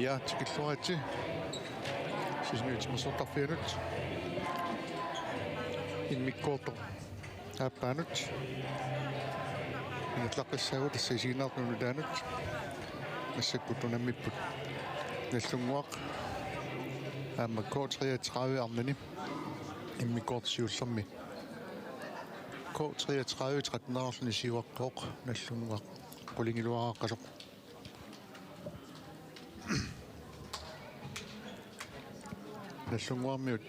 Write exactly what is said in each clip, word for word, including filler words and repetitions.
Ja, tikilluaritsi. Sisimiut timersortarfianut. Immikkoortoq aappaanut. Ingerlaqqissaagut tassa isiginnaartut nutaanut. Massakkut unammipput Nagdlunguaq aamma K treogtredive arnani. Immikkoortoq siullermi K treogtredive tretten-erluni siuaqqavoq Nagdlunguaq qulingiluaraaqqasoq. Nagdlunguarmiut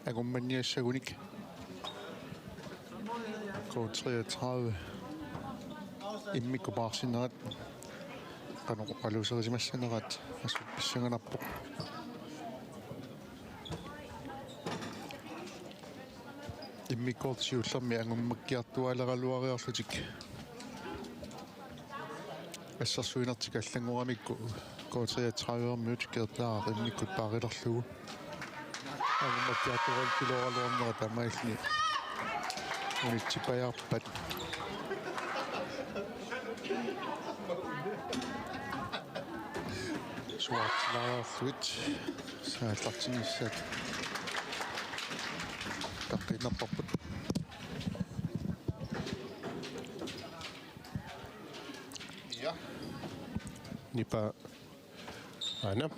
angummanniassagunik K treogtredive immikkut paarsinerat qanoq oqaluuserisimassanerat assut pissanganarpoq. Immikkoortoq siullermi angummakkiartuaaleraluariarlutik assersuinertik allanngoramikku K treogtredive-miut Keertaaraq immikkut paarilerlugu angummakkiartuaaleraluarnera taamaalilluni unitsippajaarpat. Suaartilaarluit saallartinnissaat taqqiinnarparput. Ja. Nipa aana.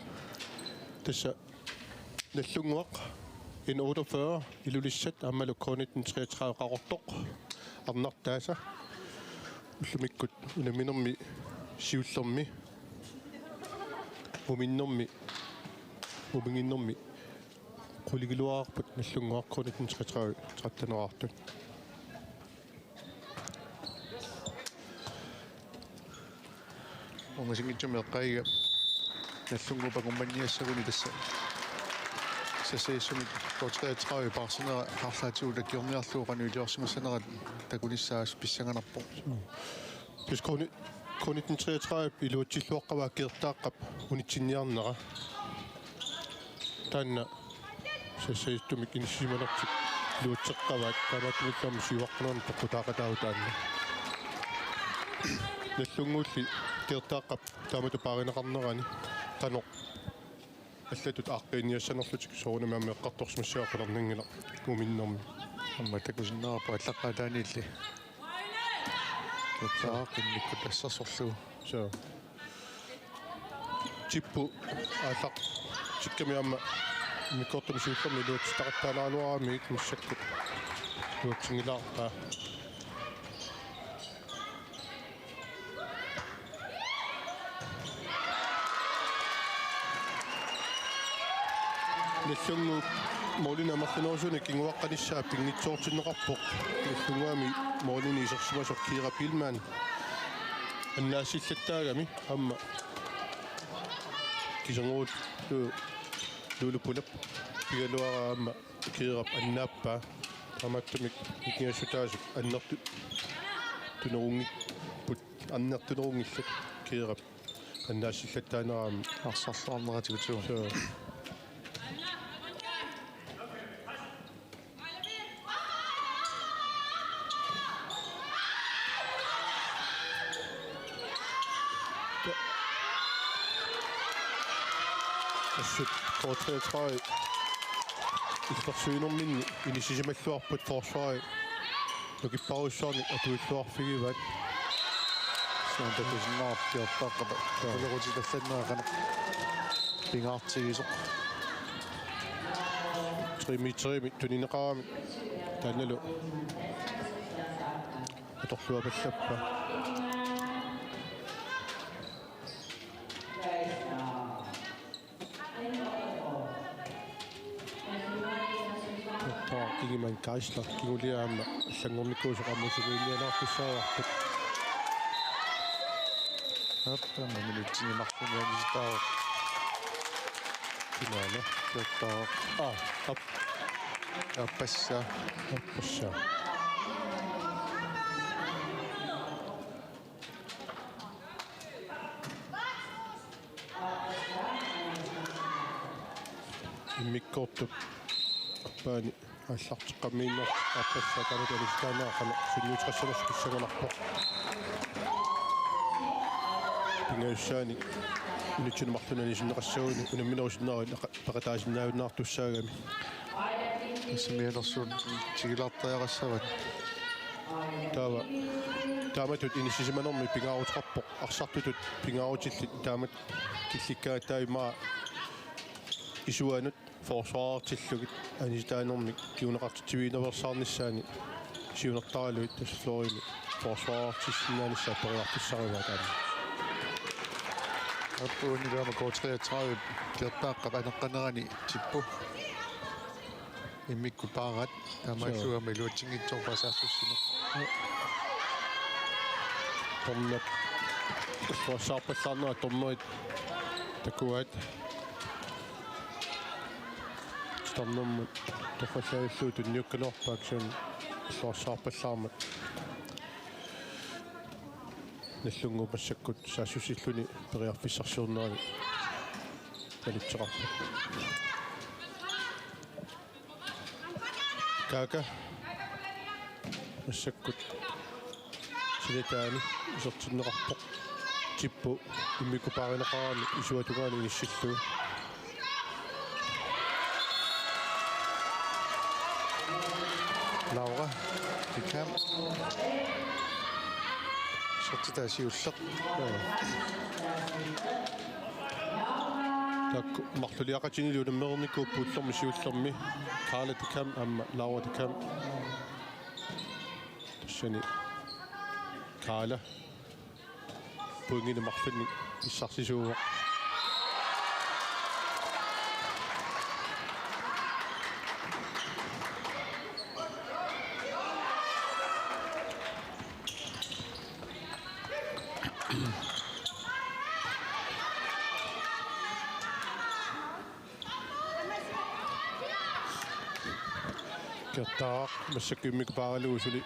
Tassa Nagdlunguaq N otteogfyrre Ilulissat aammalu K nitten treogtredive Qaqortoq arnartaasa ullumikkut unamminermi siullermi muminnermi muminginnermi qulingiluarput Nagdlunguaq K nitten treogtredive tretten-erartut. Ungasinngitsumi eqqaagiga Nagdlunguup angummanniassaguni tassa S S S-imik K treogtredive paarsinera arlaatigut akiorniarlugu qanoq iliorsimassanerat takunissaa assut pissanganarpoq. Tassa K nitten treogtredive iluatsilluaqqavaa Keertaaqqap unitsinniarnera. Taanna S S S-imik inissisimanertik iluatseqqavaat taamaattumillu aamma siuaqqanerani peqqutaaqataagut taanna. Nagdlunguulli Keertaaqqap taamatut paarineqarnerani qanoq allatut aaqqiiniassanerlutik soorunami aamma eqqartorsimassagaat qularnanngilaq muminnermi. Aamma takusinnaavarput allaqqaataaniilli. Keertaaqqap immikkut assersorlugu. Soo. Tippu aallartikkami aamma immikkoortumi siullermi iluatsitaqattaalaaraluarami massakkut iluatsinngilaarpaa. Nagdlunguup målinik amerlanerusunik kinguaqqanissaa pinngitsoortinneqarpoq. Nagdlunguami målinik isersimasoq Kiira Biilmann annaassillattaagami aamma kisanguut Lulu Pulap pigaluaraa aamma Kiirap annaappaa. Taamaattumik nikingassutaasut annertunerunngillat, annertunerunngillat Kiirap annaassillattaanera aamma. Arsarluarneratigut. Soo. Assut K treogtredive illersuinerminni inissisimalluarput forsvari nukipparujussuarnik atuilluarfigivaat. Soorlu takusinnaavarput Keertaaqqap qulequtillanneq qanoq pingaartigisoq. Tre meterimik tunineqarami taannalu atorluapallappa. Uppa Ingemann Geisler kingulia aamma allanngornikuusoq aamma usumiinnialaartussaavarput. Aappaama minutsini marlunni anisitaavoq. Kinaana Keertaaq. Aa, aap. Aappassaa. Aappassaa. Immikkoortup aappaani aallarteqqammiinnartoq aappassaa taanna anisitaanera qanoq sunniuteqassanersoq pissanganarpoq. Pingajussaanik unitsinni marlunnik anisinneqassaguni unamminerusinnaavoq peqataasinnaajunnaartussaagami. Tassami anersuut tigilaartariaqassavat. Taava taamatut inissisimanermi pingaaruteqarpoq, arsartutut pingaarutillit taamatut killikkaangattaaq immaqa isuanut forsvarertillugit anisitaanermik kinguneqartitsivigineqarsaarnissaannik siunertaralugit tassa Florini forsvarertissinnaanissaa periarfissarivaa taanna. Aappuunilama K treogtredive Kjartaaqqap aneqqanerani tippoq. Immikkut paarat taamaallugu aamma iluatsinngitsoorpaa saassussineq. Tornap illuassaarpallaarnera tornerit takuaat. Titarnermut torrallavillugu tunniukkaluarpaat kisianni illuassaarpallaarmat. Nallunnguup massakkut saassussilluni periarfissarsiornerani malitseqarpoq. Kaaka massakkut silataani isertinneqarpoq. Tippu immikkut paarineqarani isuata tungaanut inissillugu. Laura Dickham. Isertitaa siulleq. Taakku marluliaqatini unammereernikuupput ullormi siullermi. Karla Dickham aamma Laura Dickham. Tassani Karla pointinik marlunnik pissarsisuuvoq. Kjartaaq massakkut immikkut paaralugu suli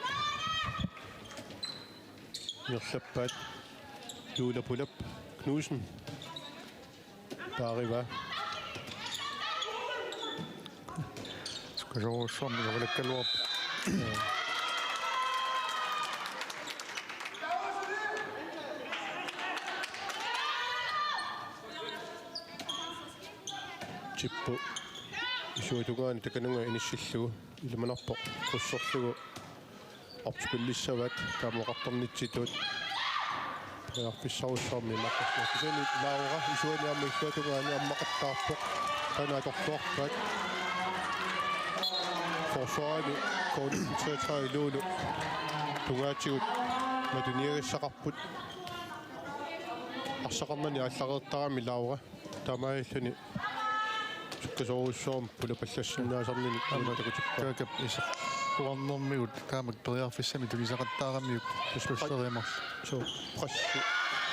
ingerlappaat. Juula Pulap Knudsen paarivaa. Sukkasuurujussuarmik avalakkaluarpoq. Tippu isuata tungaanut takanunga inissillugu ilimanarpoq qusserlugu opspillissavaat taama oqartarnitsitut. Periarfissarujussuarmik imaqqassaaq. Kisianni Laura isuani aamma illuata tungaani ammaqattaarpoq. Taanna atorluarpaat. Forsvarimi K treogtredive Luleå tungaatigut matuniagassaqarput. Arsaqarnani aallareertarami Laura. Taamaalilluni sukkasuurujussuarmik pulapallassinnaasarnini aamma takutippaa. Kaakap isertuarnermigut taamak periarfissamik tunisaqattaaramiuk tussusseriamarlu. Suu, pressi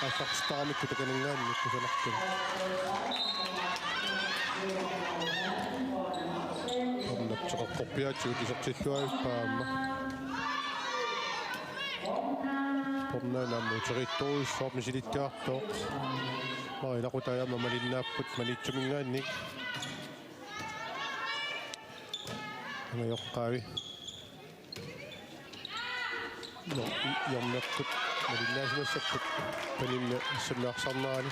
aallartitaaramikku takananngaanniit kusanartumik. Tornap teqeqqorpiaatigut isertilluarpaa aamma. Tornaanamut teriittorujussuarmik misilittagartooq. Maa ilaqutaa aamma malinnaapput Maniitsuminngaanniit. Angajoqqaavi. Hjør-, hjørnekkut malinnaasimassapput panimmi assannaarsaarnerani.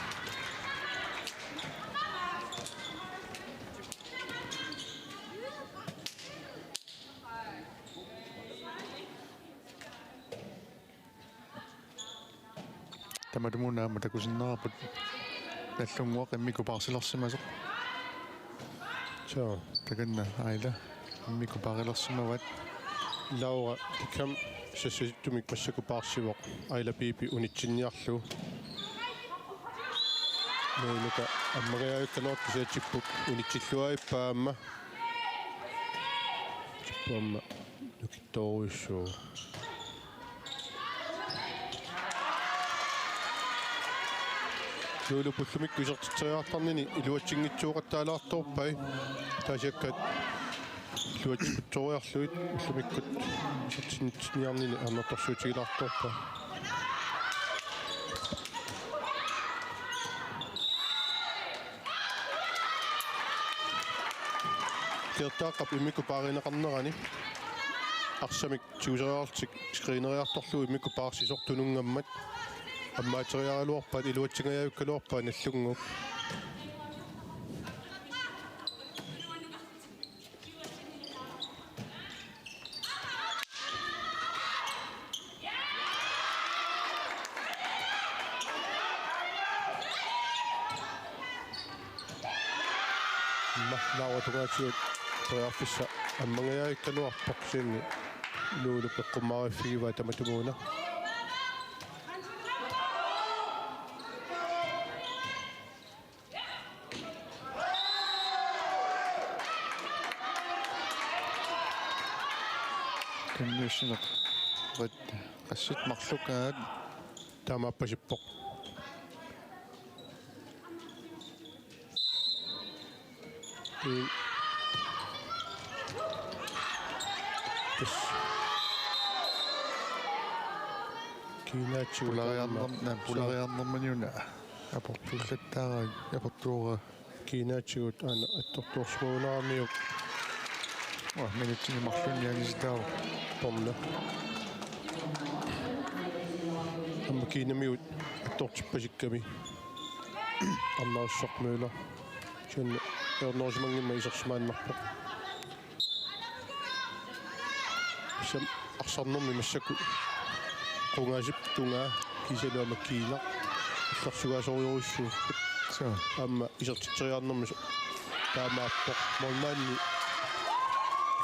Tamatumuuna aamma takusinnaavarput Nallunnguaq immikkut paarsilersimasoq. Suu. Takanna Aila immikkut paarilersimavaat. Laura Dickham sassattumik massakkut paarsivoq. Aila Piipi unitsinniarlugu. Nuunuka ammagajaajukkaluartoq kisianni Tippuk unitsilluarpaa aamma. Tippuk aamma nukittoorujussuuvoq. Luleå ullumikkut isertitseriartarnini iluatsinngitsuuqattaalaartorpai. Taasiakkaat iluatsikkutsooriarlugit ullumikkut isertinniarnini annertorsuutigilaartorpai. Kjartaaqqap immikkut paarineqarnerani arsamik tiguseriarlutik screeneriartorlugu immikkut paarsisoq tununngammat. Ammaateriaraluarpaat, iluatsingajavikkaluarpaat Nagdlunguup. Aamma Laura tungaatigut periarfissaq ammangajavikkaluarpoq, kisianni Lulu peqqummaariffigivaa tamatumuuna. Kanniussinaq rit qassit marlukaat. Taamaappasippoq. Ii. Tassa. Kiinaatsigut Pulariarner-, aamma. Naa, pulariarnermaniuna aportuullattaaraat, aportuuraa. Kiinaatsigut aana attortuarsimagunaramiuk. Aa, minutsini marlunni anisitaavoq. Porna. Aamma kiinamigut attortippasikkami. Arnarissaq Møller. Kisianni ajornerisimanngimmat isersimaannarpoq. Kisianni arsarnermi massakkut qungaasip tungaa kiisalu aamma kiinaq. Allarsugaasorujussuupput. Suu. Aamma isertitseriarnermi so-, taamaappoq. Målmandi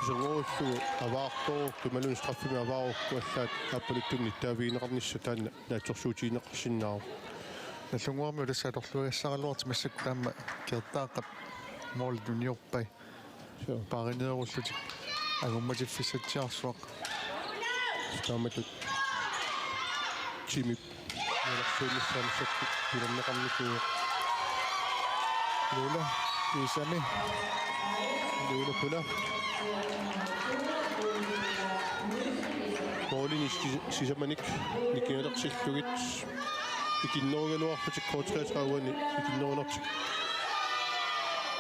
iserngorullugu avaartorukku, imaluunniit straffimik avaarukku allaat aappaluttunik nittaavigineqarnissaq taanna naatsorsuutigineqarsinnaavoq. Nagdlunguarmiut tassa atorluagassaraluartut massakkut aamma Kiertaaqqap målit uniorpai. Suu. Paarineerullutik angummatiffissatsiarsuaq. Taamatut Jimmy Nialersuinissaanissat pilerneqarnikuuvoq. Lulu kiisami. Lulu pula. Målini sis-, sisamanik nikingalertillugit ikinnerugaluarlutik K treogtredive-ani ikinnerunartik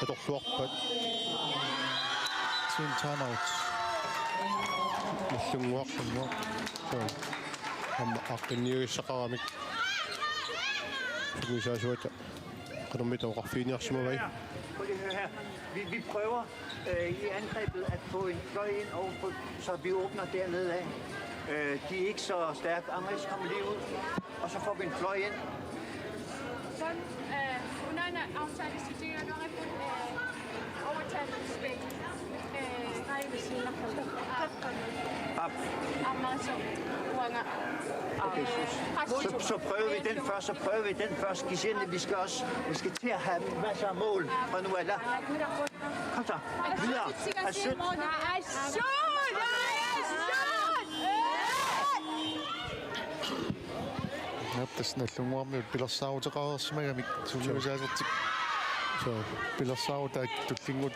atorluarpaat. Team timeout. Nagdlunguaq. Nagdlunguaq. Suu. Aamma aaqqinniagassaqaramik. Sungiusaasuata qanormita oqarfiginiarsimavai. Prøv lige at høre her. Vi, vi prøver øh, i angrebet at få en fløj ind over på, så vi åbner dernede af. Øh, de er ikke så stærke. Andres kommer lige ud, og så får vi en fløj ind. Sådan, øh, under en aftale, så det er noget, øh, overtagelsesspil. Øh, nej, vi siger nok. Op. Amaso, uanga. Okay, så, så, så prøver vi den først, så prøver vi den først. Kisianni, vi skal også, vi skal til at have masser af mål fra nu af. Kom så, videre. Assut. Assut. Aap, tassa Nagdlunguarmiut pilersaaruteqareersimagamik sungiusaasertik. Suu. Pilersaarutaat tullinnguut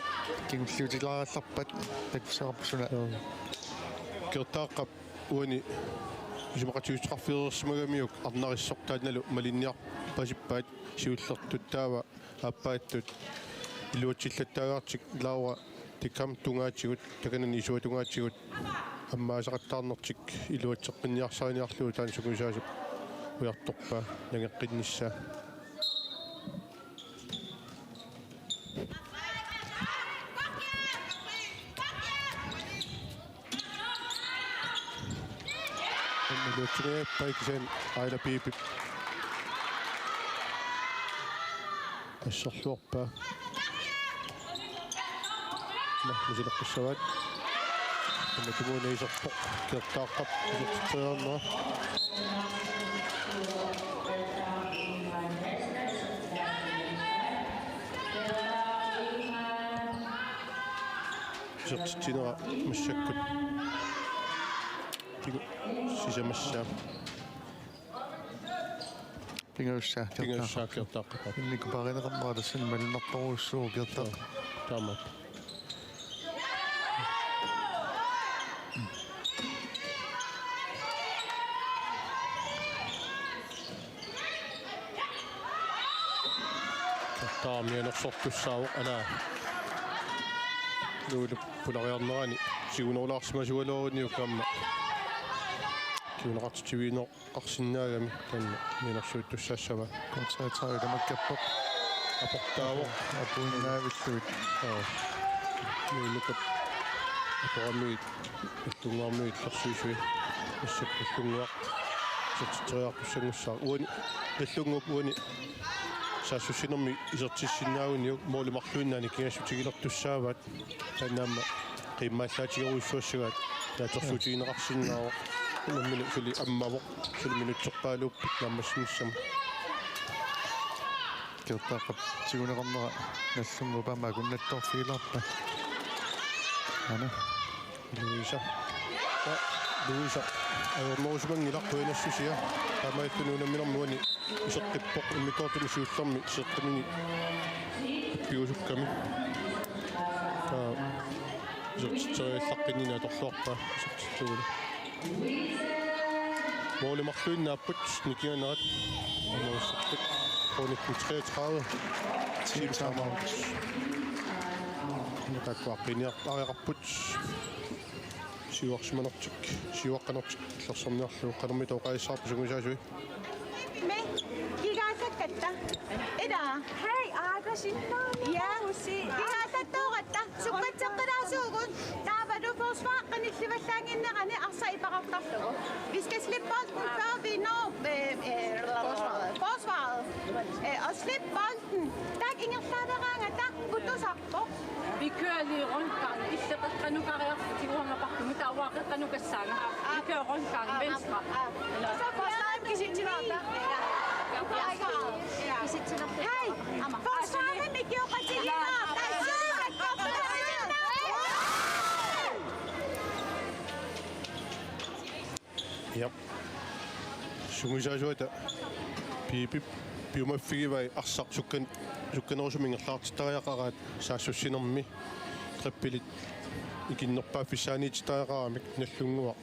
kingulliutilaarallarpat takussavarput suna. Suu. Kiertaaqqap uani isumaqatigiissutissarfeereersimagamiuk Arnarissaq taannalu malinniarpasippaat, siullertut taava aappaattut iluatsillattaagaartik Laura Tikkam tungaatigut, takanani Isua tungaatigut ammaasaqattaarnertik iluatseqqinniarsariniarlugu taanna sungiusaasup ujartorpaa nangeqqinnissaa. Iluatsingajappaa kisianni Aila Piipip asserluarpaa. Nå, misileqqissavaat. Tamatumuuna iserpoq Kiertaaqqap isertitseriarnera. Isertitsinera massakkut. Pingu-, sisamassaa. Pingajussaa, Pingajussaa Kiertaaqqap. Kiertaaqqap. Immikkut paarineqarnera tassani malunnartorujussuuvoq Kiertaaqqap. Taamaappoq. Taava mianersortussaavoq, alaa. Lulu pulariarnerani siunerulaarsimasugaluaruni ukkamma. Unaqartitsivigineqarsinnaagami taanna mianersuuttussaassavaa. K treogtredive tamakkerpoq. Aportaavoq. Apuinnaavillugit. Aa. Nuunnukup aporamigit Nagdlunguarmiut illersuisui. Massakkut Nagdlunguaq isertitseriartussanngussaaq. Uani Nagdlunguup uani saassussinermi isertissinnaaguniuk måli marluinnaani kingassutigilertussaavaat. Taanna aamma qiimmaallaatigerujussuassagaat naatsorsuutigineqarsinnaavoq. Unammineq suli ammavoq. Suli minutserpaaluupput naammassinissamut. Kiortaaqqap tiguneqarnera Nagdlunguup aamma akunnattoorfigilaarpaa. Aana. Louisa. Ja, Louisa. Ajornerusimanngilaq qujanassusia. Taamaalilluni unamminermi uani iseqqippoq immikkoortumi siullermi iseqqimini pigusukkami. Taa isertitseriallaqqinninni atorluarpaa isertitserialu. Måli marluinnaapput nikinganerat. Amerussapput. K nitten treogtredive. Team timeout. Taakku aqqiniar-, ariaqarput. Siuarsimanertik, siuaqqanertik illersorniarlugu qanormita oqaasissavarput sungiusaasui. Me, kigaasakkatta. Ida. Hej, Aaka Sinnaani. Ja. Usi. Kigaasattoratta. Sukkatseqqilaasuugut. Taavalu forsvar qanillivallaannginnerani arsaq ipaqartarlugu. Vi skal slippe bolden, før vi når, øh, øh, forsvaret. Forsvaret. Øh, og slippe bolden. Taakku ingerlaaraangata kutusarpoq. Vi kører lige rundgang. Illeqeqqanukariarlutik uanga pakkumi taava qeqqanukassaanga. Vi kører rundgang venstre. Så forsvaret kisitsinerata. Hej. Forsvaret mikioqatigiinnarta. Ja. Sungiusaasuata Piipip piumaffigivai arsaq sukkan-, sukkanerusumik ingerlaartittariaqaraat saassussinermi trippelit ikinnerpaaffissaaniitittariaqaramik Nagdlunguaq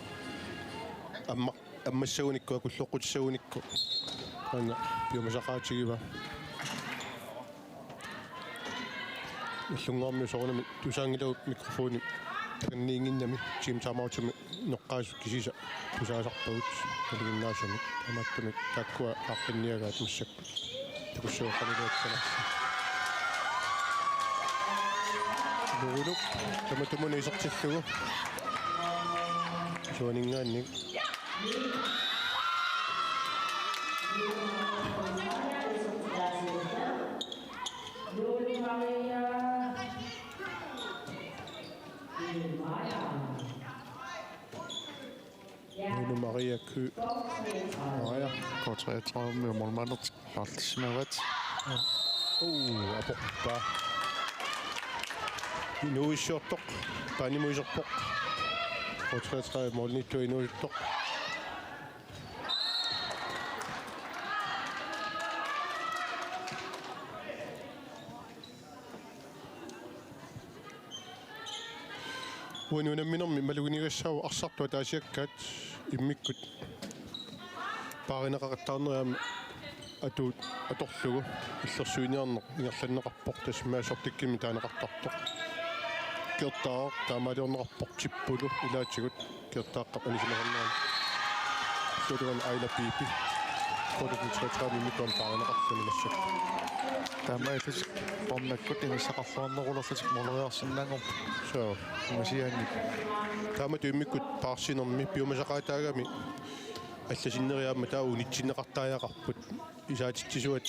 amma-, ammassagunikku akulloqqutissagunikku aana piumasaqaatigivaa. Nagdlunguarmiut soorunami tusaanngilagut mikrofoni takanniinnginnami team timeoutimi noqqaasut kisiisa tusaasarpagut nalinginnaasumik. Taamaattumik taakkua aaqqinniagaat massakkut. Takussavat qaniluatsanarsi. Lulu tamatumuuna isertillugu. Suaninngaanniit. Lulu Maria Ky-, Maria. K treogtredive med målmandet. Artissimavaat. Uu, aporpaa. Inuuissiortoq. Paanimut iserpoq. K treogtredive måliniittoq inuusuttoq. Uani unamminermi maluginiagassaavoq arsartut ataasiakkaat immikkut paarineqaqattaarneri aamma atuut atorlugu illersuiniarneq ingerlanneqarpoq, tassa Mads Optikkimik taaneqartartoq. Kiortaaq taamaaliorneqarpoq tippulu ilaatigut. Kiortaaqqap anisimasarnerani. Illuatungaani Aila Piipi. K nitten treogtredive-mi paarineqarluni massakkut. Taamaalillutik dommerikkut inissaqarluarnerulerlutik måleriarsinnaanngorput. Suu. Ungasiaannik. Taamatut immikkut paarsinermi piumasaqaataagami allasinneri aamma taava unitsinneqartariaqarput. Isaatitsisuat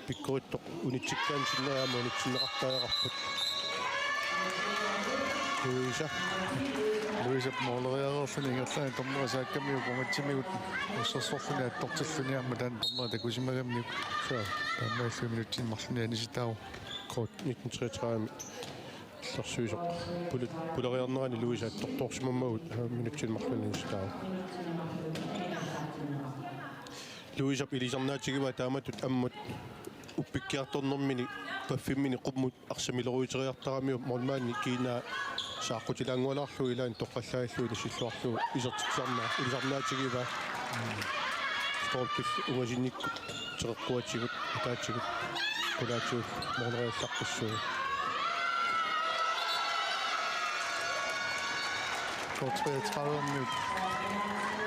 pikkorittoq unitsikkaanni sinneri aamma unitsinneqartariaqarput. Louisa. Louisap måleriareerluni ingerlaannaq dommeri saakkamiuk ungatsimigut assersorluni attortilluni aamma taanna dommeri takusimagamiuk. Suu. Taamaalilluni minutsini marlunni anisitaavoq. K nitten treogtredive-mi illersuisoq. Pulu-, puleriarnerani Louisa attortoorsimammagu, aa, minutsini marlunni anisitaavoq. Louisap ilisarnaatigivaa taamatut ammut uppikkiartornermini paffimmini qummut arsamileruuteriartaramiuk målmandi kiinaa saaqqutilaanngualaarlugu ilaanni toqqallaalluni silluarlugu isertitsisarnaa ilisarnaatigivaa. Stolpillu ungasinnikkut teqeqquatigut ataatigut qulaatigut måleriallaqqissuugut. K treogtredive-miut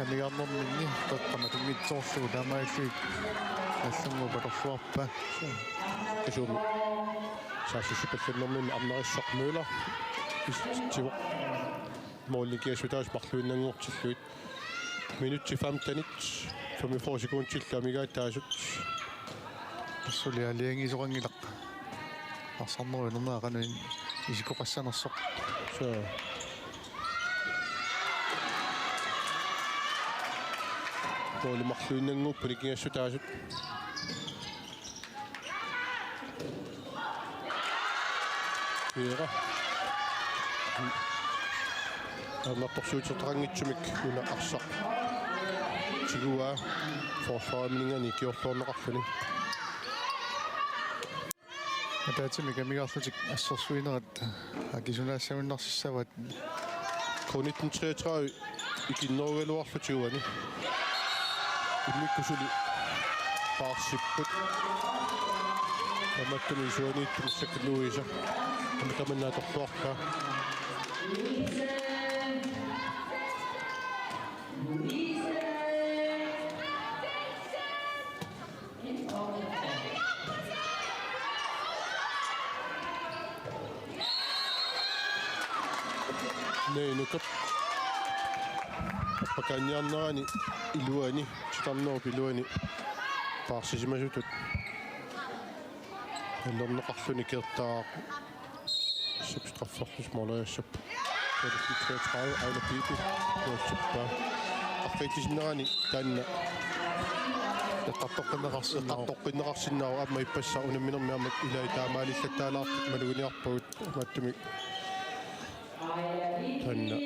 Amigarnerminni qeqqa matunngitsoorlugu taamaalillugit Nagdlunguup atorluarpaa. Kisianni saassussipallannerminni arnarissaq Møller isertitsivoq. Målinik kiassutaasut marluinnanngortillugit. Minutsit femtenit femogfyrre sekundillu amigaataasut. Suli aalajangiisoqanngilaq. Arsarnerup inernera qanoq isikkoqassanersoq. Suu. Måli marluinnanngorput nikingassutaasut. Fire. Ajornartorsiuteqanngitsumik una arsaq tiguaa forsvariminngaanniit ikiorluarneqarluni. Ataatsimik amigarlutik assersuinerat akisunaassagunnarsissavaat. K nitten treogtredive ikinnerugaluarlutik uani. Immikkut suli paarsipput. Tamatuma isuaniittumik sakkaluisa. Tamanna atorluarpaa. Nei, nukap. Pakaniarnerani iluani, titarnerup iluani paarsisimasutut. Ilerneqarluni Kertaaq. Strafferlusi måleriassap. Aila Piipi. Nuussippa. Arfiittisinnerani taanna. Eqqartoqqinneqarsinnaavoq. Eqqartoqqinneqarsinnaavoq aamma ippassaq unamminermi aamma ilai taamaalillattaalaartut maluginiarpagut. Mattumik. Taanna.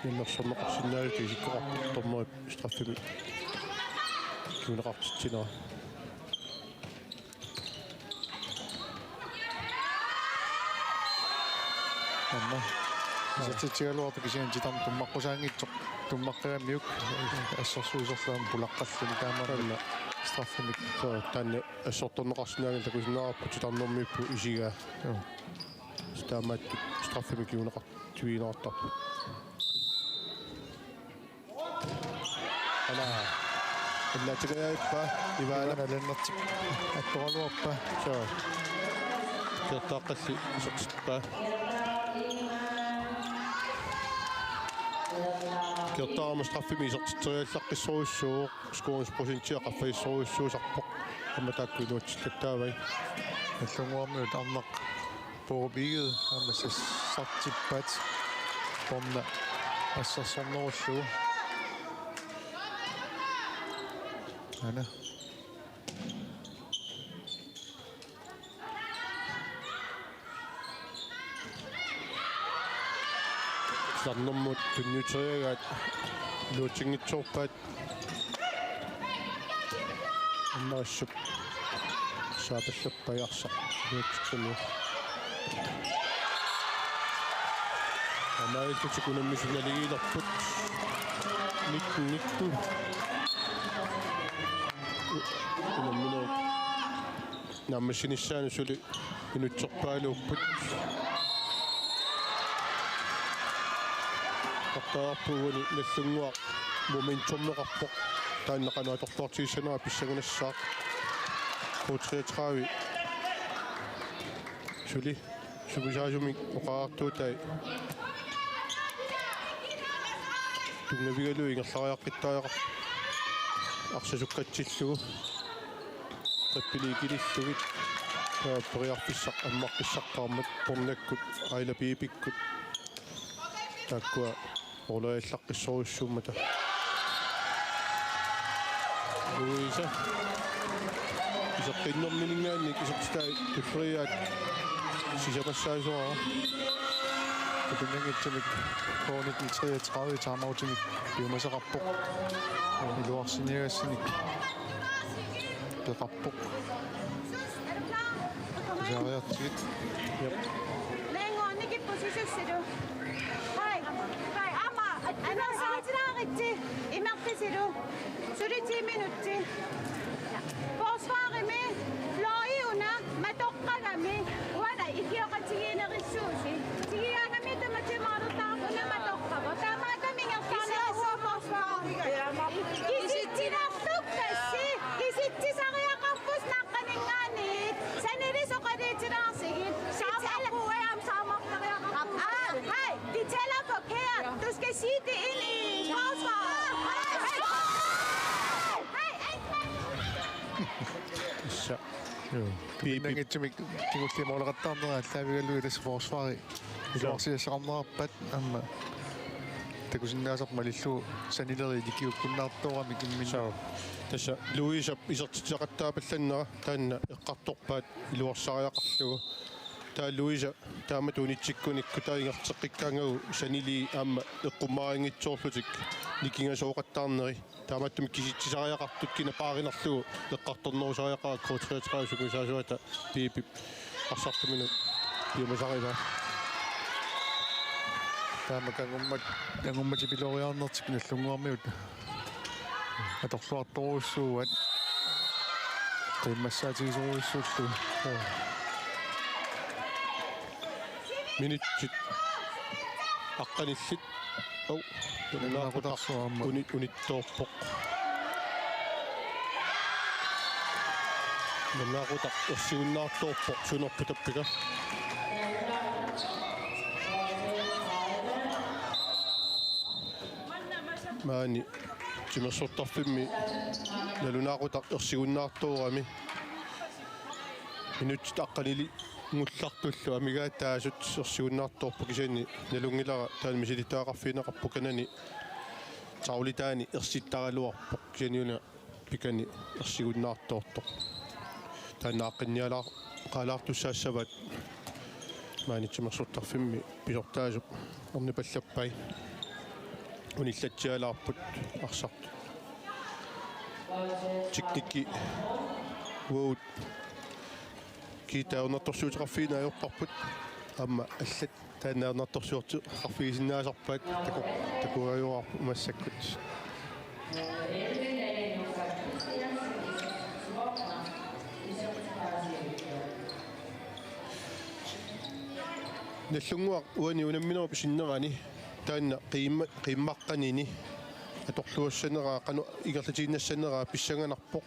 Illersorneqarsinnaavoq isikkoqarpoq dommerip straffimik. Kinguneqartitsinera. Aamma. Isertitsigaluartoq kisianni titarneq tummaqqusaanngitsoq. Tummaqqigamiuk assersuisorlu aamma pulaqqalluni taamaammat. Aamma. Straffimik. Suu, taanna assortorneqarsinnaanngilaq takusinnaavarput titarnermiippugut isigaa. Joo. Taamaattut straffimik kinguneqartigineqartarpoq. Ala. Illaatigajaappa Ivana. Ivana Lennertip attoraluarpaa. Suu. Kertaaqqalli isertippaa. Kertaarama straffimik isertitseriallaqqissorujussuuvoq. Scoringprocentia qaffasissorujussuusarpoq. Aamma taakku iluatsillattaavai. Nagdlunguarmiut arnaq Borup Egede aamma sassartippaat. Corner assersornerullugu. Aana. Titarnermut tunniuteriagaat iluatsinngitsoorpaat. Aamma assut saapallappai arsaq iluatsitsinni. Aamma illutik unammisut naligiilerput. Nitten nitten. Unamminerup naammassinissaanut suli minutserpaaluupput. Eqqartorpugut Nagdlunguaq momentumeqarpoq. Taanna qanoq atorluartigissanera pissanganassaaq. K treogtredive. Suli sumisaasumik oqariartuutai. Tunngavigalugu ingerlariaqqittariaqar-, arsaq sukkatsillugu. Trippeli ikilillugit. Periarfissaq ammaqqissaqqaarmat Pornakkut, Aila Piipikkut. Taakkua måleriallaqqissorujussuummata. Louise. Iseqqinnermininngaanniit isertitai tulleriiaat sisamassaasoraa. Tupinnanngitsumik K nitten treogtredive timeoutimik piumasaqarpoq. Iluarsiniagassanik peqarpoq. Pisariartigit. Jep. Meeqqanngornikkut pusisussalu. Hai. Hai, aamma. Anersaatinaritsi. Imertisilu. Suli ti minutsi. Forsvarimi. Fløjiuna. Matoqqagami. Uanga ikioqatigiinnerissuusi. Tigigaangami tamatimaarutaarpuna matoqqavoq. Taamaattumik Tassa. Joo. Piipip. Tupinnanngitsumik kingulliit mooleqattaarnerat aallaavigalugu tassa forsvari. Joo. Iluarsiassaqarnerarpat aamma takusinnaasarput malillugu sanilerit ilikiukkunnaartooramik imminnut. Joo. Tassa Louisep isertitseqattaapallannera taanna eqqartorpaat iluarsariaqarlugu. Taava Louise taamatut unitsikkunikku taava ingerlateqqikkaangagu sanilii aamma eqqummarinngitsoorlutik nikingasooqattaarneri. Taamaattumik kisitsisariaqartut kina paarinerlugu eqqartornerusariaqarput K treogtredive sungiusaasuata Piipip arsartuminut piumasarivaa. Taama kangummat, kangummatipiloriarnertik Nagdlunguarmiut atorluartorujussuuaat. Qiimmassaatigisorujussuullugu. Minutsit aqqanillit. Au. Nalunaaqutaq. Nalunaaqutaq aamma. Uni-, unittoorpoq. Nalunaaqutaq ersigunnaartoorpoq, sunorput tappika. Maani timersortarfimmi nalunaaqutaq ersigunnaartoorami. Minutsit aqqanilinngullaartullu amigaataasut ersigunnaartoorput, kisianni nalunngilara taanna misilittagaqarfigineqarpoq, kanani Taulitaani ersittaraluarpoq, kisianni una pikani ersigunnaartoortoq. Taanna aaqqinnialaar-, qaalaartussaassavaat maani timersortarfimmi pisortaasup ornipallappai. Unillatsialaarput arsartut. Teknikki uagut kiitaa ajornartorsiuteqarfigineq ajorparput. Aamma allat taanna ajornartorsiorteqarfigisinnaasarpaat taku-, takugaluarput massakkut. Nagdlunguaq uani unamminerup sinnerani taanna qiimma-, qiimmaqqanini atorluassaneraa, qanoq ingerlatiinnassaneraa pissanganarpoq.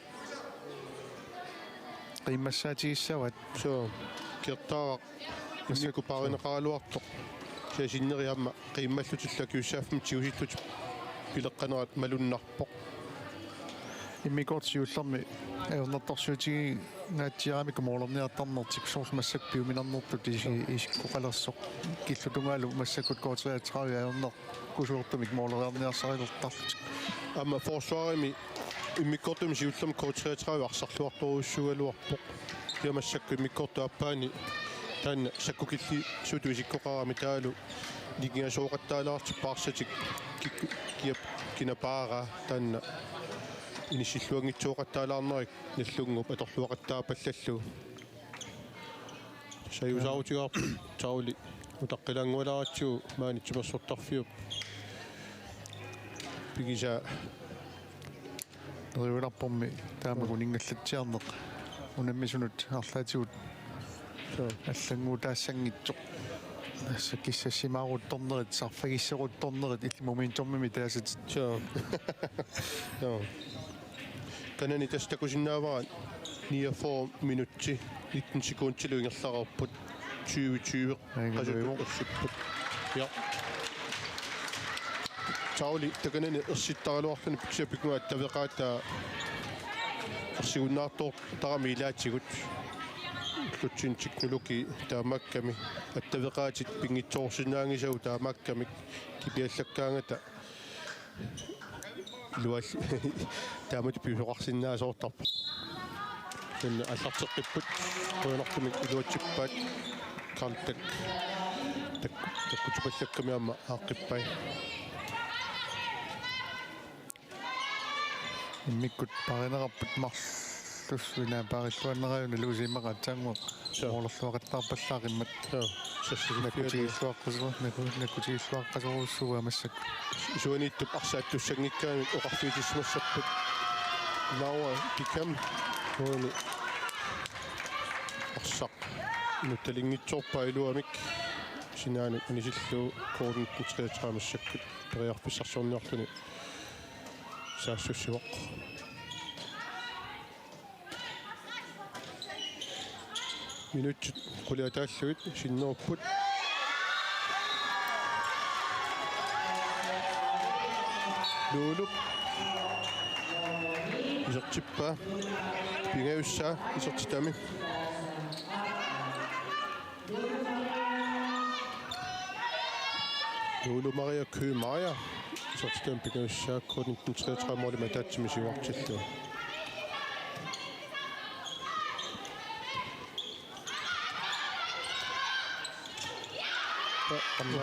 Qiimmassaatigissavaat. Suu, Kiartaaraq immikkut paarineqaraluartoq. Kisianni sinneri aamma qiimmallutillu akisussaaffimmik tigusillutik pileqqanerat malunnarpoq. Immikkoortut siullermi ajornartorsiutigingaatsiaramikku moolerniartarnertik, soorlu massakkut piuminarnertut isi-, isikkoqalersoq. Killutungalu massakkut K treogtredive ajornar- kusuortumik mooleriarniarsarilertarlutik. Aamma forsvarimi immikkoortumi siullermi K treogtredive arsarluartorujussuugaluarpoq. Ja massakkut immikkoortup aappaani taanna sakkukilliisutut isikkoqarami taavalu nikingasooqattaalaartut paarsatik kik-, kiap kinapaaraa taanna inissilluanngitsooqattaalaarnerat Nagdlunguup atorluaqattaapallallugu. Sajuusaarutigaarput Tauli utaqqilaanngualaaratsigu maani timersortarfiup pigisaa. Neriularpormi taama uninngallatsiarneq unammisunut arlaatigut. Suu. Allannguutaassanngitsoq. Tassa kissassimaaruttornerit, sarfagisseruttornerit, illit momentumimik taasatit. Suu. Suu. Kanani tassa takusinnaavara niogfyrre minutsi nitten sekundilu ingerlareerput, tyve tyve. Aingaloivo. Qasutut ersipput. Ja. Tauli takanani ersittaraluarluni pitsapikunga attaveqaataa ersigunnaartoortarami ilaatigut. Ullutsinni teknologi taamaakkami attaveqaatit pinngitsoorsinnaanngisagut taamaakkamik kipiallakkaangata ilual-, taamatut pisoqarsinnaasoortarpoq. Taanna aallarteqqipput, qujanartumik iluatsippaat. Carl Tak-, Tak-, Takkutipallakkamik aamma aaqqippai. Immikkut paarineqarput marlussuinaa paarilluaannarajuna Luusiimma Qaatsaannguaq. Suu. Moolerluaqattaarpallaaqimmat. Suu. Sassariffiat. Nakkutigilluaqqasoru-, nakku-, nakkutigilluaqqasorujussuuvoq massakkut. Isuaniittup arsaattussanngikkaanut oqarfigitsissimassapput. Laura Kikam. Uani arsaq nuttalinngitsoorpaa iluamik. Sinaanut anisillugu K nitten treogtredive massakkut periarfissarsiorniarluni saassussivoq. Minutsit qulit ataallugit sinnerupput. Luulup Isertippaa. Pingajussaa isertitami. Lulu Maria Ky Maja isertitami pingajussaa, K nitten treogtredive-målimik ataatsimik siuartillugu. Aa, aamma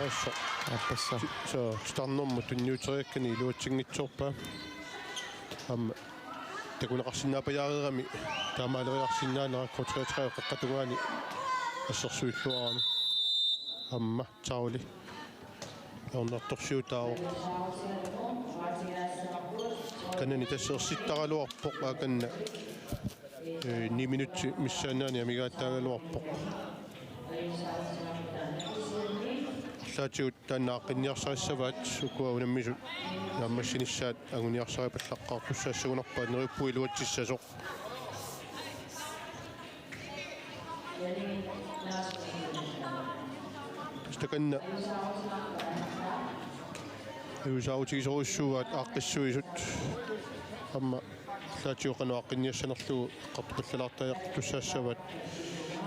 aappassaa. Soo, titarnermut tunniuteriakkani iluatsinngitsoorpaa. Aamma takuneqarsinnaapajaareerami taamaaleriarsinnaanera K treogtredive qeqqata tungaani assersuilluarami. Aamma Tauli ajornartorsiutaavoq. Kanani tassa ersittaraluarpoq, aa, kanna, ee, ni minutsit missaannaani amigaattaagaluarpoq. Arlaatigut taanna aaqqinniarsarissavaat, ukua unammisut naammassinissaat anguniarsaripallaqqaartussaassagunarpaat neriuppunga iluatsissasoq. Takanna ajuusaarutigisorujussuuaat aaqqissuisut. Aamma arlaatigut qanoq aaqqinniassanerlugu eqqartupallaalaartariaqartussaassavaat.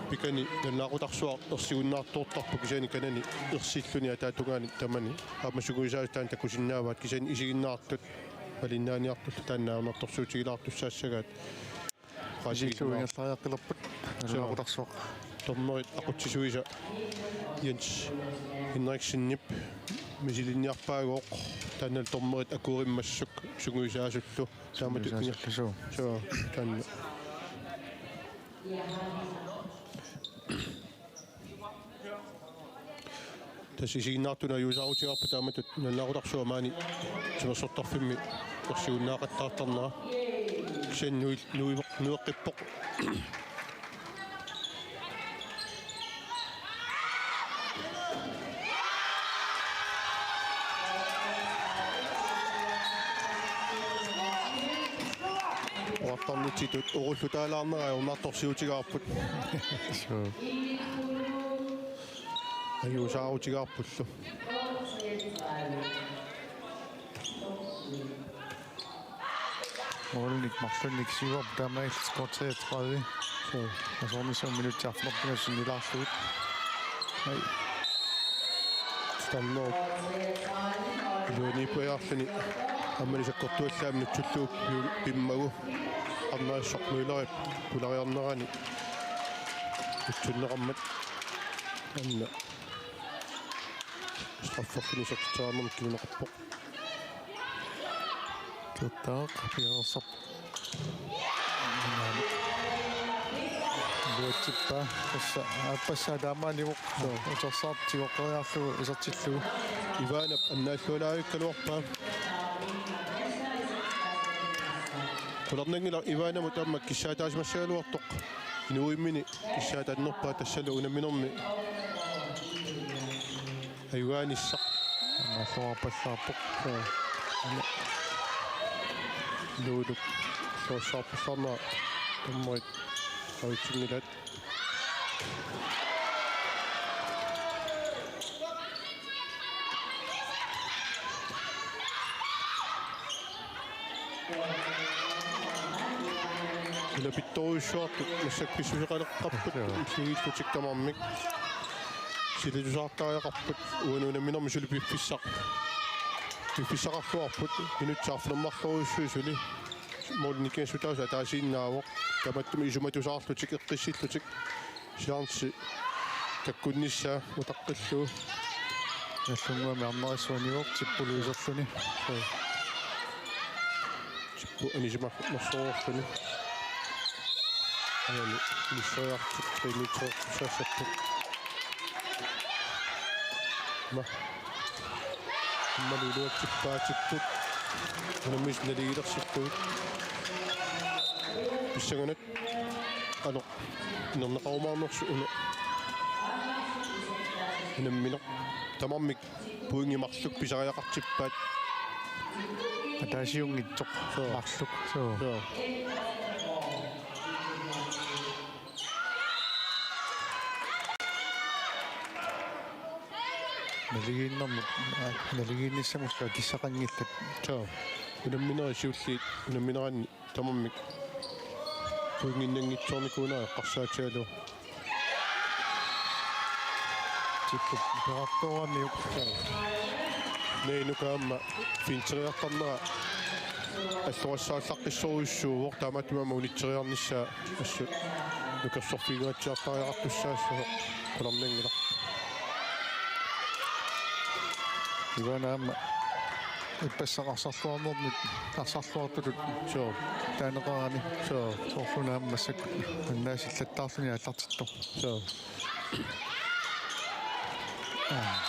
Pikani nalunaaqutarsuaq ersigunnaartoortarpoq, kisianni kanani ersilluni ataatungaani tamani. Aamma sungiusaasut taanna takusinnaavaat, kisianni isiginnaartut malinnaaniartullu taanna ajornartorsiutigilaartussaassagaat. Isillu ingerlariaqqilerput. Soo. Nalunaaqutarsuaq. Dommerit aqutsisuisa Jens Henriksenip misilinniarpaagooq. Taanna dommerit akuerimmassuk sungiusaasullu. Taamatut. Sungiusaasullu, soo. Soo, taanna. Tassa isiginnaartunut ajuusaarutigaarput taamatut nalunaaqutarsuaq maani timersortarfimmi ersigunnaaqattaartarnera. Kisianni nui-, nui-, nueqqippoq. Oqartarnitsitut oqullutaalaarnera ajornartorsiutigaarput. Soo. Ajuusaarutigaarpullu. Målinik marlunnik siuarput taamaalillutik K treogtredive. Soo. Asoornissaq minutsit arfineq-pingasut sinnilaarlugit. Ai. Titarnerup iluaniippajaarluni aamma sakkortuallaamik nutsullugu pi-, pimmagu. Arnariassoq Møllerip pulariarnerani nutsunneqarmat. Aamma strafferluni isertitseriarnermik kinguneqarpoq. Kertaaq piareersarpoq. Iluatsippaa. Tassa aappassaa taamaalivoq. Soo. Utersaartoq tigoqqeriarlugu isertillugu. Ivanap annaallualaavikkaluarpaa. Qularnanngilaq Ivanamut aamma kissaataasimassagaluartoq. Inuuimmini kissaatannerpaa tassalu unamminermi ajugaanissaq. Aamma alluarpallaarpoq. Soo. Luluk alluarsaarpallaarnera dommerit qavitsinngilaat. Ila pittorujussuartut massakkut pissuseqaleqqapput. Joo. Illugiillutik tamarmik. Silatusaartariaqarput uani unamminermi suli piffissaq. Piffissaqarluarput minutsit arfineq-marlorujussuit suli. Målip nikingassutaasa ataasiinnaavoq. Tamattumik isumatusaarlutik, eqqissillutik. Chance takkunnissaa utaqqillugu. Nallunnguamik arnarissua niuertippu iserluni. Tippu anisimanersoorluni. Aani ilissoriartut qiimiitsoortussaassapput. Ma. Aammalu iluatsippaatipput. Unammisut naligiilersipput. Pissanganaq. Ano. Nerneqarumaarnersoq una. Unammineq. Tamarmik pointi marluk pisariaqartippaat. Ataasiunngitsoq. Soo. Marluk. Soo. Soo. Naligiinnermut, aa, naligiinnissamullu akissaqanngillat. Soo. Unamminerit siulliit unammineranni tamarmik pointinnanngitsoornikuunerat eqqarsaatigalugu. Tippuk peqartooramiuk. Neinukaamma finteriartarnera allorassaallaqqissorujussuuvoq, taamaattumik aamma unitseriarnissaa assut nukersorfigigatsiartariaqartussaassasoq qularnanngilaq. Ivan aamma ippassaq arsarluarnermut arsarluartutut. Soo. Taaneqarani. Soo. Soorluna aamma massakkut annaasillattaarluni aallartittoq. Soo.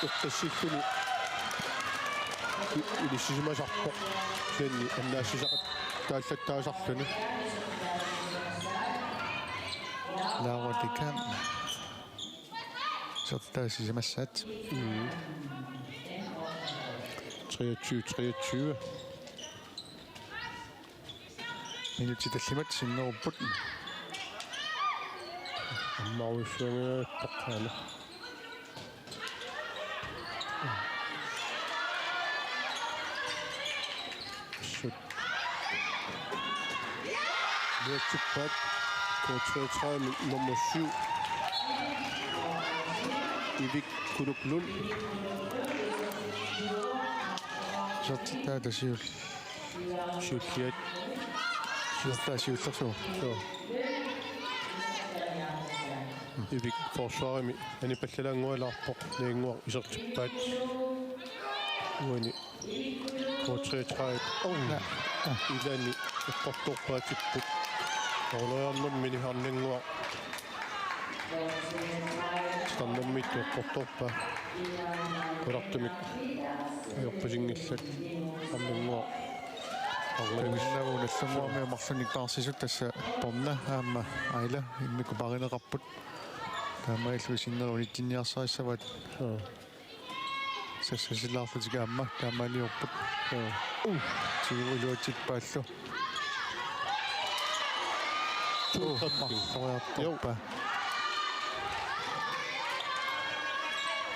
Eqqissilluni i-, inissisimasarpoq. Kisianni annaassisaqattaallattaasarluni. Laura Dikam. Isertitaasisimassaat. Mm. Treogtyve treogtyve. Minutsit tallimat sinnerupput. Ammarujussuanngilaq aana. Assut. Iluatsippaat K treogtredive nummer syv. Ivik Kunuklund. Isertitaata siul-, siulliat. Isertitaata siullersuuvoq. Soo. Ivik forsvarimi anipallalaanngualaarpoq, Nagannguaq isertippaat. Uani K treogtredive. Oh. Ilani eqqortorpaa Tippuk. Orleriarnermini Arnannguaq. Titarnermiittut eqqortorpaa. Qulartumik ajorpasinngillat. Arnannguaq. Arnannguaq. Tamannaavoq Nagannguarmiut marlunnik paarsisut, tassa Borna aamma Aila immikkut parineqarput. Taamaalilluni sinneri unitsinniarsarissavaat. Soo. Sassasilaarlutik aamma taamaaliorput. Soo. Uh, tigulluatsippaallu. Soo. Uh, marloriartorpaa.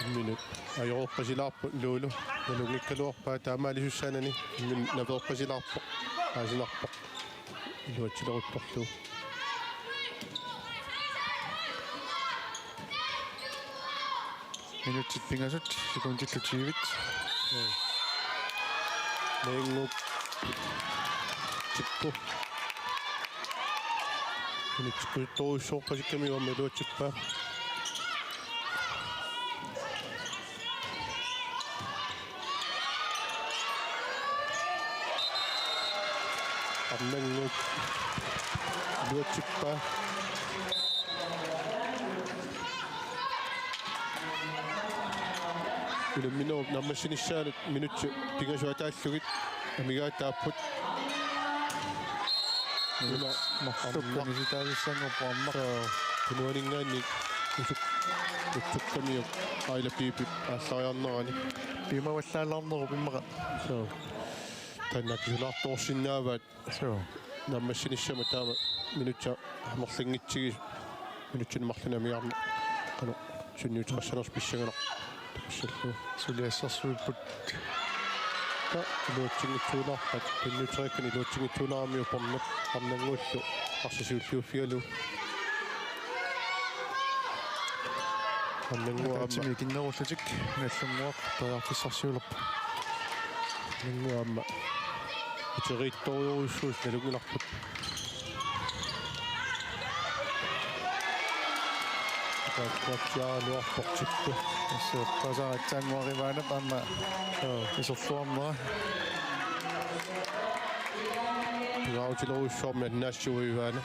Imminut ajoreerpasilaarput Lulu. Nalunngikkaluarpaa taamaalisussaanani. Imminut naveerpasilaarpoq. Aasinarpoq. Iluatsileruttorlugu. Minutsit pingasut, sekundillu tyvit. Nagannguup Tippuk. Minutsikkuuttorujussuorpasikkami uanga iluatsippaa. Arnannguup iluatsippaa. Unamminerup naammassinissaanut minutsit pingasut ataallugit amigaataapput. Una marlukka aamma nisitaanissanngorpoq aamma. Soo, tunuaninngaanniit usuk-, utsukkumiuk Aila Piipip aallariarnerani. Piumavallaalaarnerup immaqa. Soo. Taanna akisulaartoorsinnaavaat. Soo. Naammassinissamut taama minutsit amerlangitsigit, minutsinik marlunnik amigaarneq qanoq sunniuteqassanersoq pissanganaq. Takussallugu. Suli assersuipput. Taa, iluatsinngitsuulaarpat, tunniuteriakkani iluatsinngitsuulaaramiuk Bornap Arnannguullu arsaq siulliuffigalugu. Arnannguaq aamma. Ataatsimiit ikinnerullutik, Nagannguaq periarfissarsiulerpoq. Nagannguaq aamma uteriittorujussuusoq nalunngilarput. Taakkuatsiaraluarpoq Tippuk. Asseqqasaratsaannguarivaanap aamma. Soo. Iserluarnera. Pingaarutilerujussuarmik annaassivoq Ivaana.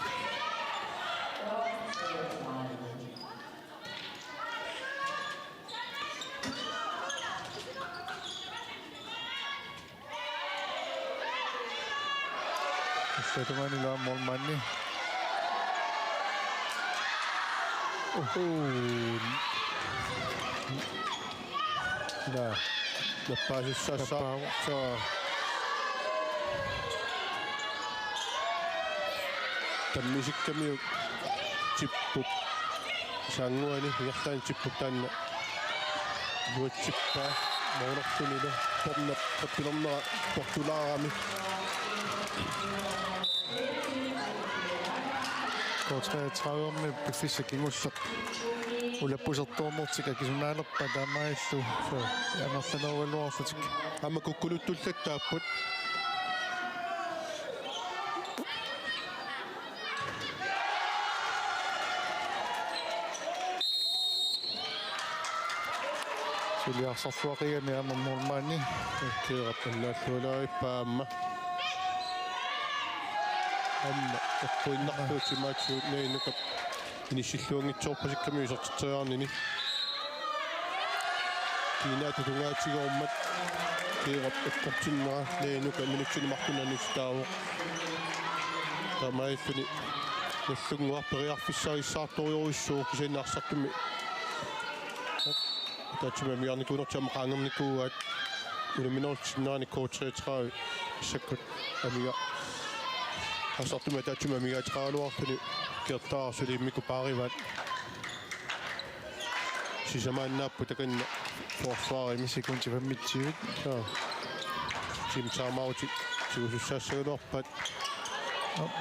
Assatumani laa målmandi. Uhu. Naa. Nappaasussaassaaq. Nappaavoq. Soo. Tammisikkamiuk Tippuk. Saannguani ingerlaannaq Tippuk taanna. Iluatsippaa. Moorartunilu. Bornap qappilernera portulaarami. K treogtredive-mi piffissaq kingulleq ulappusertuunnertik akisunaalerpaat taamaalillutik. Suu, amerlanerugaluarlutik. Aamma kukkuluttullattaapput. Suli arsarluaqigami aamma målmandi. Kiirap annaallualaarippaa aamma. Aamma eqquinnarlugu timaatigut Naja Nukap inissilluanngitsoorpasikkami isertitseriarnini. Kiinaata tungaatigoormat Kiirap eqqortinnera Naja Nuka minutsini marlunni anissitaavoq. Taamaalilluni Nagdlunguaq periarfissarissaartorujussuuvoq kisianni arsartumik. Ataatsimut amigarnikuunertik aamma qaangernikuuaat. Unamminerlutik sinnerani K treogtredive massakkut amiga-, arsartumik ataatsimut amigaateqaraluarluni Kiirtaaq suli immikkut paarivaat. Sisamaannaapput takanna forsvarimi. Sekundi femogtyve. Suu. Team timeouti tigusussaassagaluarpaat. Op.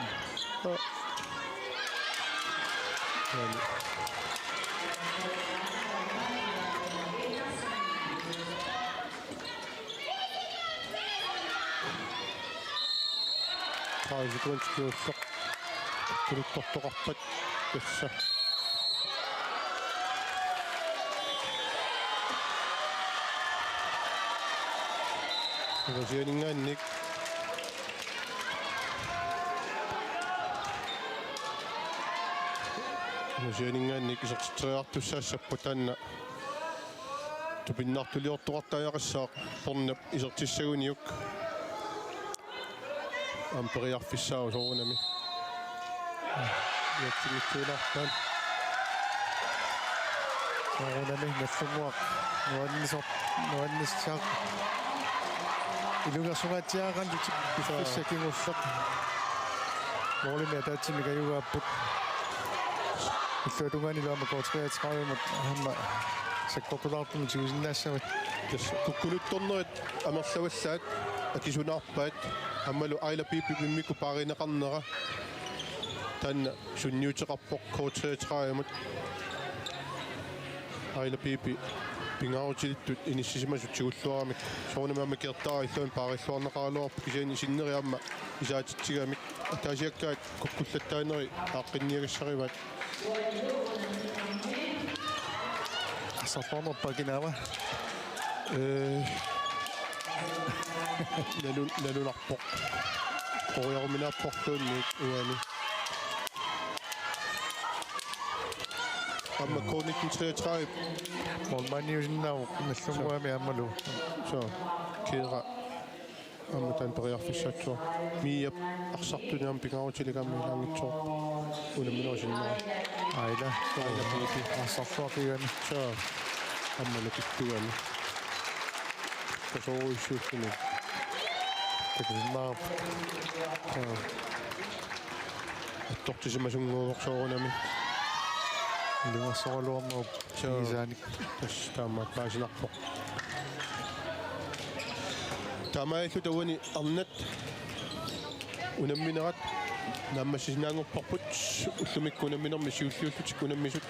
Op. Aani. Tredive sekundit kingulleq. Kuluttortoqarpat tassa. Ungasianinngaanniit. Ungasianinngaanniit isertitseriartussaassapput taanna. Tupinnartuliortoqartariaqassaaq Pornap isertissaguniuk. Aamma periarfissaavoq soorunami. Iatsinngitsuilaarpaat. Soorunami Nagdlunguaq nuannisor-, nuannissaaq. Ilungersungaatsiaaqanngillutik piffissaq kingulleq. Målimik ataatsimik ajugaapput. Illuatungaanilu aamma K treogtredive-mut aamma sakkortulaartumik tigusinnaassavat. Tassa kukkuluttornerit amerlavallaat akisunaarpaat aammalu Aila Piipip immikkut paarineqarnera. Taanna sunniuteqarpoq K treogtredive-mut. Aila Piipi pingaarutilittut inissisimasut tigulluaramik. Soorunami aamma Kiirtaaq illuanut paarilluarneqaraluarpoq kisianni sinneri aamma isaatitsigamik. Ataasiakkaat kukkullattaaneri aaqqinniagassarivaat. Arsarluarnerpaa kinaava? Ee. Nalu-, nalunarpoq. Qoriaruminaapporluunniit uani. Aamma K nitten treogtredive. Målmandiusinnaavoq Nagdlunguami aammalu. Suu. Kiira. Aamma taanna periarfissaatsoq. Miap arsartuni aamma pingaarutilik aamma ilaanngitsoq. Unamminerup sinnera. Aila. Aila Piipi. Arsarluaqigami. Suu. Aamma nakittugami. Kasoruissuulluni. Takusinnaavarput. Suu. Attortisimasunnguuvoq soorunami. Ilungersoraluarnerup. Suu. Pigisaanik. Tassa taamaat paasinarpoq. Taamaalilluta uani arnat unamminerat naammassisinnaanngorparput ullumikkut unamminermi siulliullutik unammisut.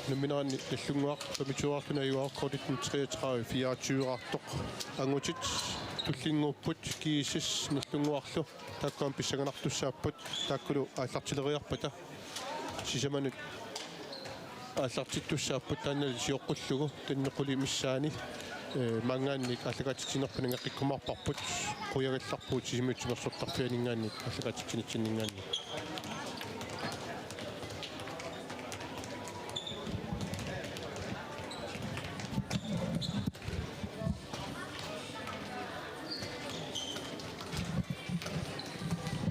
Unamminerani Nagdlunguaq femogtyve-arluni ajugaavarput, K nitten treogtredive fireogtyve-artoq. Angutit tullinnguupput, G S S Nagdlunguarlu. Taakku aamma pissanganartussaapput, taakkulu aallartileriarpata sisamanut aallartittussaapput taannali sioqqullugu, taanna qulit missaanni, ee, maanngaanniit aallakaatitsinerput nangeqqikkumaarparput, qujagallarpugut Sisimiut timersortarfianinngaanniit aallakaatitsinitsinninngaanniit.